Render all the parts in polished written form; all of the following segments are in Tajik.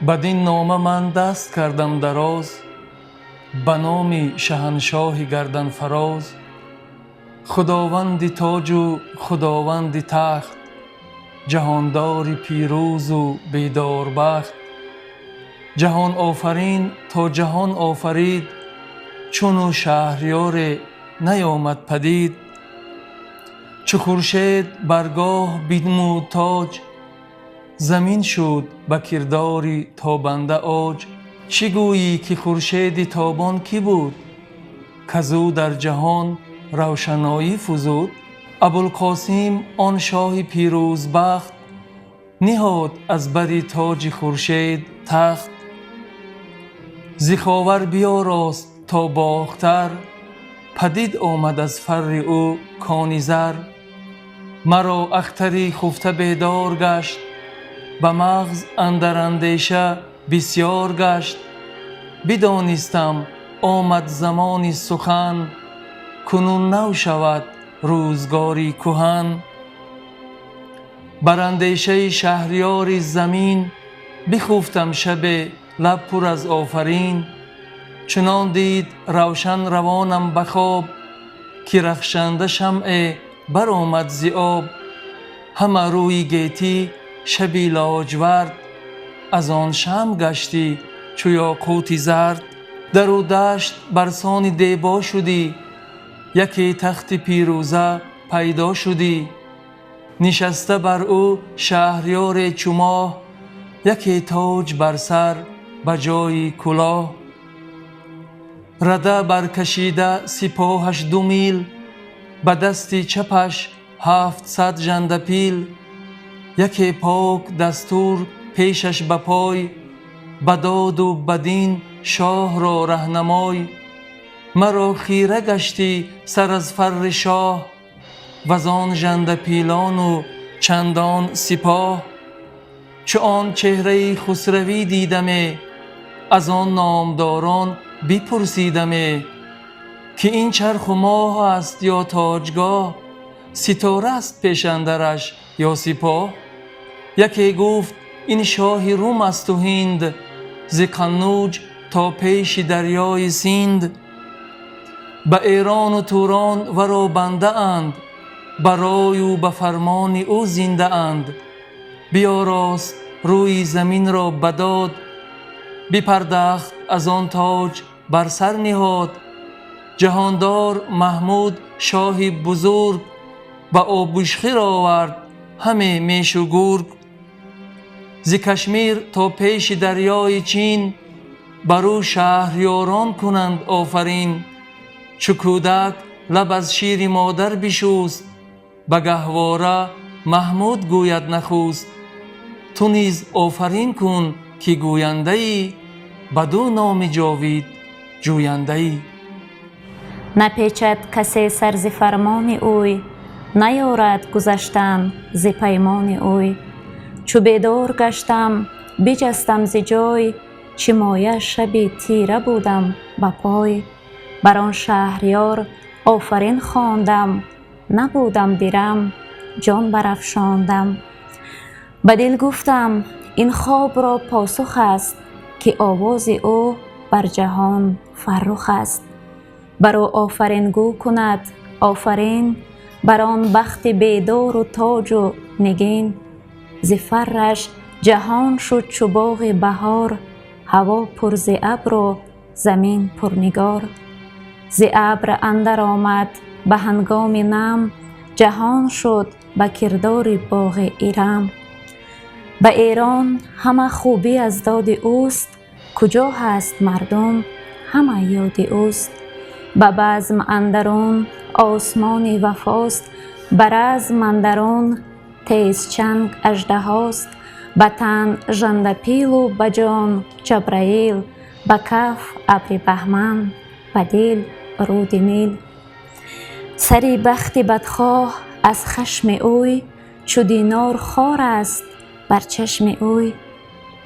Бад-ин нома ман даст кардам дароз, ба номи шоҳаншоҳи гарданфароз, худованди тоҷу худованди тахт, ҷаҳондори пирӯзу бедорбахт, ҷаҳонофарин то ҷаҳон офарид, чунӯ шаҳриёре наёмад падид. Чу хуршед бар гоҳ бинмуд тоҷ, замин шуд ба кирдори тобанда оҷ. Чӣ гӯйӣ ки хуршеди тобон кӣ буд, к-аз ӯ дар ҷаҳон равшаноӣ фузуд? Абулқосим он шоҳи пирӯзбахт, ниҳод аз бари тоҷи хуршед тахт. Зи Ховар биёрост то Бохтар, падид омад аз фарри ӯ кони зар. Маро ахтари хуфта бедор гашт, ба мағз андар андеша бисёр гашт. Бидонистам омад замони сухан, кунун нав шавад рӯзгори куҳан. Бар андешаи шаҳриёри замин, бихуфтам шабе лаб пур аз офарин. Чунон дид равшан равонам ба хоб, ки рахшанда шамъе баромад зи об. Ҳама рӯи гетӣ шаби лоҷвард, аз он шамъ гаштӣ чу ёқути зард. Дару дашт барсони дебо шудӣ, яке тахти пирӯза пайдо шудӣ. Нишаста бар ӯ шаҳриёре чу моҳ, яке тоҷ бар сар ба ҷои кулоҳ. Рада баркашида сипоҳаш 2 мил, ба дасти чапаш 700 жандапил. Яке пок дастур пешаш ба пой, ба доду ба дин шоҳро раҳнамой. Маро хира гаштӣ сар аз фарри шоҳ, вазон жандапилону чандон сипоҳ. Чу он чеҳраи хусравӣ дидаме, аз он номдорон бипурсидаме, ки ин чарху моҳ аст ё тоҷгоҳ, ситора аст пешандараш ё сипоҳ? Яке гуфт: ин шоҳи Рум асту Ҳинд, зи Қаннуҷ то пеши дарёи Синд. Ба Эрону Турон варо бандаанд, ба рою ба фармони ӯ зиндаанд. Биёрост рӯи заминро ба дод, бипардахт аз он тоҷ бар сар ниҳод. Ҷаҳондор Маҳмуд шоҳи бузург, ба обушхир овард ҳаме мешу гург. Зи Кашмир то пеши дарёи Чин, бар ӯ шаҳриёрон кунанд офарин. Чу кӯдак лаб аз шири модар бишӯст, ба гаҳвора Маҳмуд гӯяд нахуст. Ту низ офарин кун, ки гӯяндаӣ, баду номи ҷовид ҷӯяндаӣ. Напечад касе сар зи фармони ӯй, наёрад гузаштан зи паймони ӯй. Чу бедор гаштам, биҷастам зи ҷой, чӣ моя шаби тира будам ба пой. Бар он шаҳриёр офарин хондам, набудам дирам, ҷон барафшондам. Ба дил гуфтам: ин хобро посух аст, ки овози ӯ бар ҷаҳон фаррух аст. Бар ӯ офарингӯ кунад офарин, бар он бахти бедору тоҷу нигин. Зи фарраш ҷаҳон шуд чу боғи баҳор, ҳаво пур зи абру замин пурнигор. Зи абр андар омад ба ҳангоми нам, ҷаҳон шуд ба кирдори боғи Ирам. Ба Эрон ҳама хубӣ аз доди ӯст, куҷо ҳаст мардум, ҳама ёди ӯст. Ба базм андарун осмони вафост, ба разм андарун тезчанг аждаҳост. Ба тан жандапилу ба ҷон Ҷабраил, ба каф абри баҳман, ба дил руди Нил. Сари бахти бадхоҳ аз хашми ӯй, чу динор хор аст бар чашми ӯй.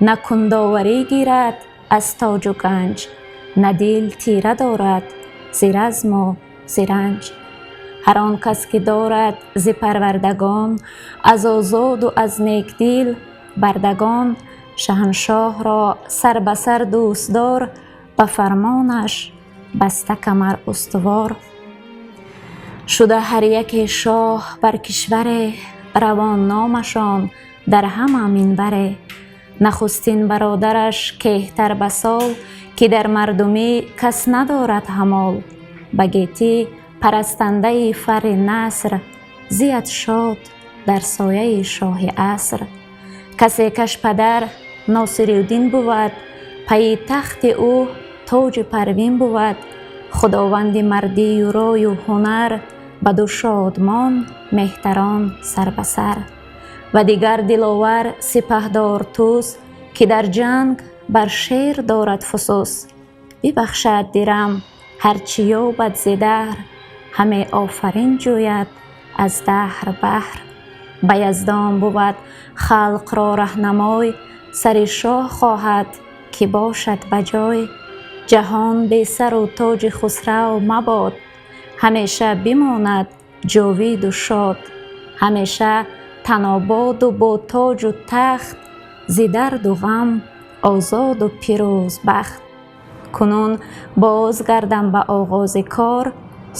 На кундоварӣ гирад аз тоҷу ганҷ, на дил тира дорад зи разму зи ранҷ. Ҳар он кас ки дорад зи парвардагон, аз озоду аз некдил бардагон. Шаҳаншоҳро сар ба сар дӯстдор, ба фармонаш баста камар устувор. Шуда ҳар яке шоҳ бар кишваре, равон номашон дар ҳама минбаре. Нахустин бародараш кеҳтар ба сол, ки дар мардумӣ кас надорад ҳамол. Ба гетӣ парастандаи фарри наср, зият шод дар сояи шоҳи аср. Касе каш падар Носириддин бувад, пайи тахти ӯ тоҷи парвин бувад. Худованди мардию рою ҳунар, баду шодмон меҳтарон сар ба сар. Ва дигар диловар сипаҳдор Тӯс, ки дар ҷанг бар шер дорад фусус. Бибахшад дирам ҳарчи ёбад зи даҳр, ҳаме офарин ҷӯяд аз даҳр баҳр. Ба яздон бувад халқро раҳнамой, сари шоҳ хоҳад ки бошад ба ҷой. Ҷаҳон бесару тоҷи хусрав мабод, ҳамеша бимонад ҷовиду шод. Ҳамеша танободу бо тоҷу тахт, зи дарду ғам озоду пирӯзбахт. Кунун бозгардам ба оғози кор,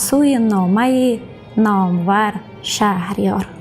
сӯи номаи номвар Шаҳриёр.